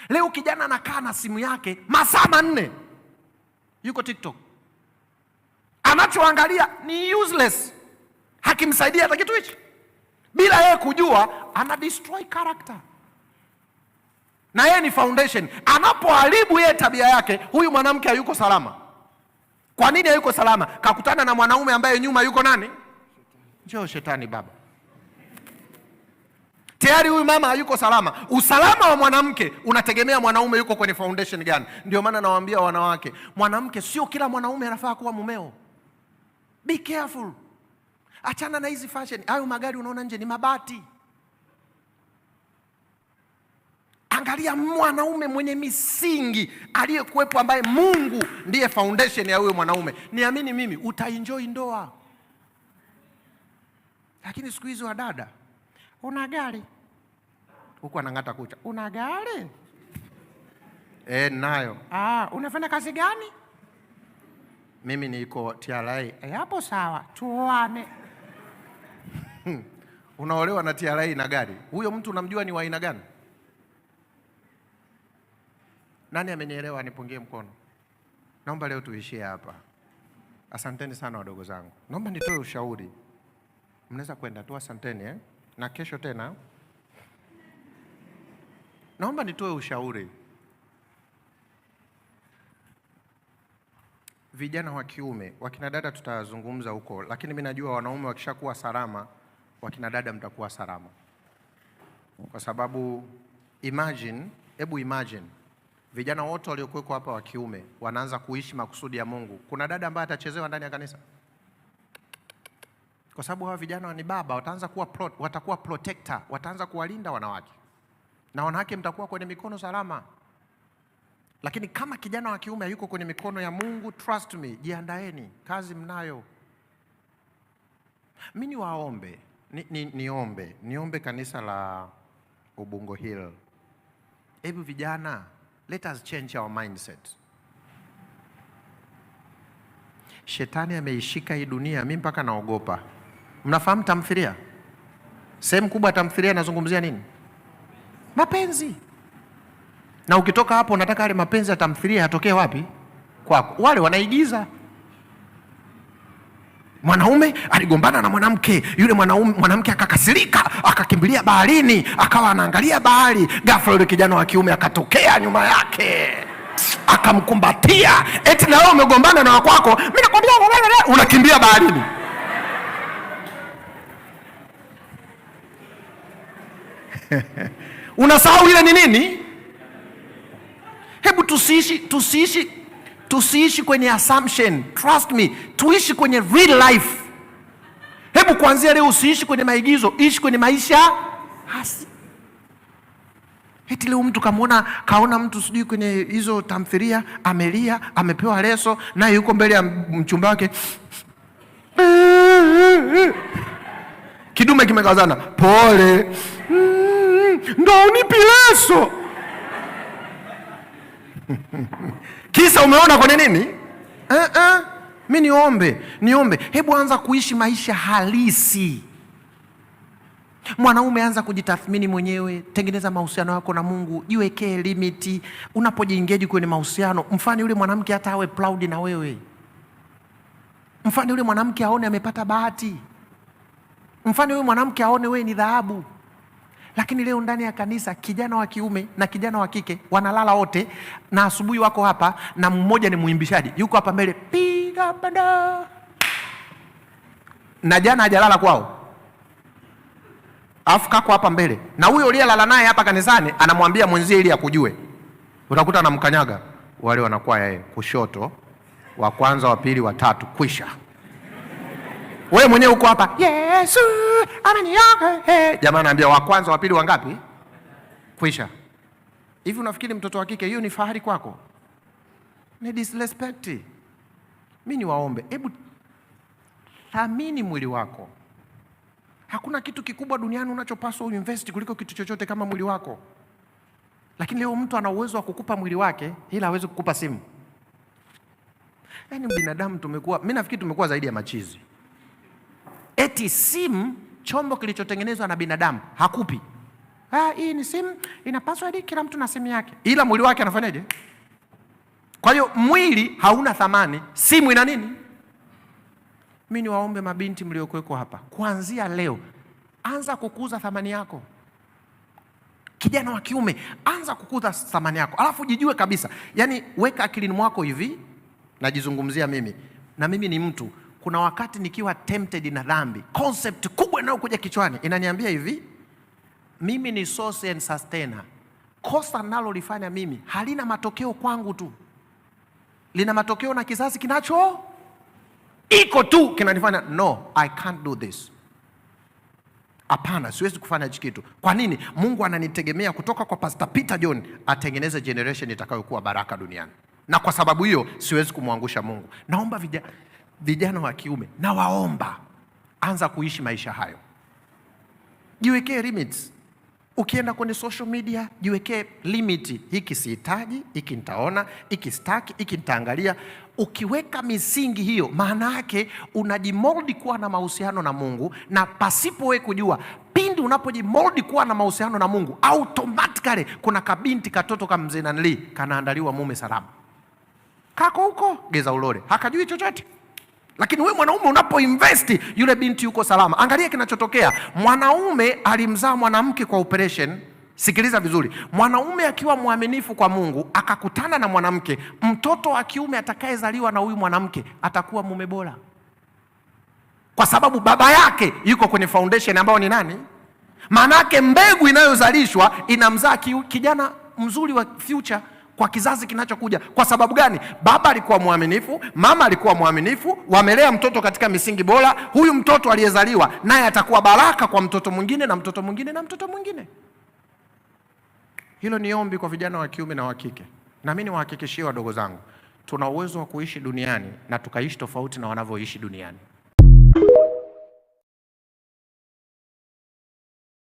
Leo kijana anakaa na simu yake masaa 4 yuko TikTok, anachoangalia ni useless, hakimsaidia hata kitu hichi. Bila yeye kujua, ana destroy character, na yeye ni foundation. Anapoharibu yeye tabia yake, huyu mwanamke hayuko salama. Kwa nini hayuko salama? Kakutana na mwanaume ambaye nyuma yuko nani? Njoo shetani baba. Tayari huyu mama hayuko salama. Usalama wa mwanamke unategemea mwanaume yuko kwenye foundation gani. Ndio maana nawaambia wanawake, mwanamke sio kila mwanaume anafaa kuwa mumeo. Be careful. Achana na hizi fashion. Hayo magari unaona nje ni mabati. Angalia mwanaume mwenye misingi aliyekuwepo, ambaye Mungu ndiye foundation ya huyo mwanaume. Niamini mimi, utaenjoy ndoa. Lakini siku hizi wadada, una gari huku anang'ata kucha, una gari? Nayo. Unafanya kazi gani? Mimi niko TRA. Hapo sawa, tuoane. Unaolewa na TRA na gari. Huyo mtu unamjua ni wa aina gani? Nani amenielewa anipungie mkono? Naomba leo tuishie hapa. Asanteni sana wadogo zangu. Naomba nitoe ushauri. Mnaweza kwenda tu, asanteni Na kesho tena. Naomba nitoe ushauri. Vijana wa kiume, wakina dada tutazungumza huko, lakini mimi najua wanaume wakishakuwa salama, wakina dada mtakuwa salama. Kwa sababu imagine, hebu imagine vijana wote waliokuweko hapa wa kiume wanaanza kuishi makusudi ya Mungu. Kuna dada ambaye atachezewa ndani ya kanisa? Kwa sababu hawa vijana ni baba, wataanza kuwa watakuwa protector, wataanza kuwalinda wanawake. Na wanawake mtakuwa kwenye mikono salama. Lakini kama kijana wa kiume hayuko kwenye mikono ya Mungu, trust me, jiandaeni, kazi mnayo. Mimi niwaombe, niombe kanisa la Ubungo Hill. Hebu vijana, let us change our mindset. Shetani ameishika hii dunia, mimi mpaka naogopa. Mnafahamu tamthilia? Sehemu kubwa ya tamthilia inazungumzia nini? Mapenzi. Na ukitoka hapo unataka yale mapenzi ya tamthilia yatokee wapi? Kwako. Wale wanaigiza. Mwanaume aligombana na mwanamke, yule mwanamke akakasirika, akakimbilia baharini, akawa anaangalia bahari. Ghafla yule kijana wa kiume akatokea nyuma yake, akamkumbatia. Eti na wewe umegombana na wakwako, mimi nakwambia, unakimbia baharini. Unasahau ile ni nini? Hebu tusiishi kwenye assumption. Trust me, tuishi kwenye real life. Hebu kuanzia leo usiishi kwenye maigizo, ishi kwenye maisha hasi. Eti leo mtu kaona mtu sijui kwenye hizo tamthilia amelia, amepewa leso, naye yuko mbele ya mchumba wake. Kidume kimekazana, pole. Ndo unipi leso. Kisa umeona kwenye nini? Mi niombe. Hebu anza kuishi maisha halisi. Mwanaume, anza kujitathmini mwenyewe, tengeneza mahusiano yako na Mungu, jiwekee limiti. Unapojiengage kwenye mahusiano, mfanye yule mwanamke hata awe proud na wewe. Mfanye yule mwanamke aone amepata bahati. Mfanye yule mwanamke aone wewe ni dhahabu. Lakini leo ndani ya kanisa kijana wa kiume na kijana wa kike wanalala wote, na asubuhi wako hapa, na mmoja ni muimbishaji yuko hapa mbele, piga banda, na jana hajalala kwao, alafu kako hapa mbele, na huyo uliyelala naye hapa kanisani anamwambia mwenzie ili akujue, utakuta anamkanyaga. Wale wanakwaya yeye kushoto, wa kwanza, wa pili, wa tatu, kwisha. Wewe mwenyewe uko hapa, Yesu ameniona. Jamaa anaambia wa kwanza, wa pili, wangapi? Kwisha. Hivi unafikiri mtoto wa kike hiyo ni fahari kwako? Ni disrespect. Mimi niwaombe, hebu thamini mwili wako. Hakuna kitu kikubwa duniani unachopaswa uinvest kuliko kitu chochote kama mwili wako. Lakini leo mtu ana uwezo wa kukupa mwili wake ila hawezi kukupa simu. Yaani binadamu tumekuwa, mimi nafikiri tumekuwa zaidi ya machizi. Eti simu, chombo kilichotengenezwa na binadamu, hakupi. Ah, hii ni simu ina password, kila mtu na simu yake, ila mwili wake anafanyaje? Kwa hiyo mwili hauna thamani, simu ina nini? Mimi niwaombe mabinti mliokuweko hapa, kuanzia leo anza kukuza thamani yako. Kijana wa kiume, anza kukuza thamani yako, alafu jijue kabisa, yaani weka akilini mwako hivi, najizungumzia mimi na mimi ni mtu, kuna wakati nikiwa tempted na dhambi, concept kubwa inayokuja kichwani inaniambia hivi, mimi ni source and sustainer. Kosa nalolifanya mimi halina matokeo kwangu tu, lina matokeo na kizazi kinacho iko tu kinanifanya no, I can't do this. Hapana, siwezi kufanya hichi kitu. Kwa nini? Mungu ananitegemea kutoka kwa Pastor Peter John atengeneze generation itakayokuwa baraka duniani, na kwa sababu hiyo siwezi kumwangusha Mungu. Naomba vijana wa kiume, nawaomba, anza kuishi maisha hayo, jiwekee limits. Ukienda kwenye social media jiwekee limit, hiki sihitaji, hiki nitaona, hiki sitaki, hiki nitaangalia. Ukiweka misingi hiyo, maana yake unajimold kuwa na mahusiano na Mungu, na pasipo wewe kujua, pindi unapojimold kuwa na mahusiano na Mungu, automatically kuna kabinti katoto ka mzee nanili kanaandaliwa mume salama, kako huko Geza Ulole, hakajui chochote lakini we mwanaume unapoinvest yule binti yuko salama. Angalia kinachotokea. Mwanaume alimzaa mwanamke kwa operation. Sikiliza vizuri, mwanaume akiwa mwaminifu kwa Mungu akakutana na mwanamke, mtoto wa kiume atakayezaliwa na huyu mwanamke atakuwa mume bora, kwa sababu baba yake yuko kwenye foundation ambayo ni nani? Maana yake mbegu inayozalishwa inamzaa kijana mzuri wa future kwa kizazi kinachokuja. Kwa sababu gani? Baba alikuwa mwaminifu, mama alikuwa mwaminifu, wamelea mtoto katika misingi bora. Huyu mtoto aliyezaliwa naye atakuwa baraka kwa mtoto mwingine na mtoto mwingine na mtoto mwingine. Hilo ni ombi kwa vijana wa kiume na wa kike, na mimi niwahakikishie wadogo zangu, tuna uwezo wa kuishi duniani na tukaishi tofauti na wanavyoishi duniani.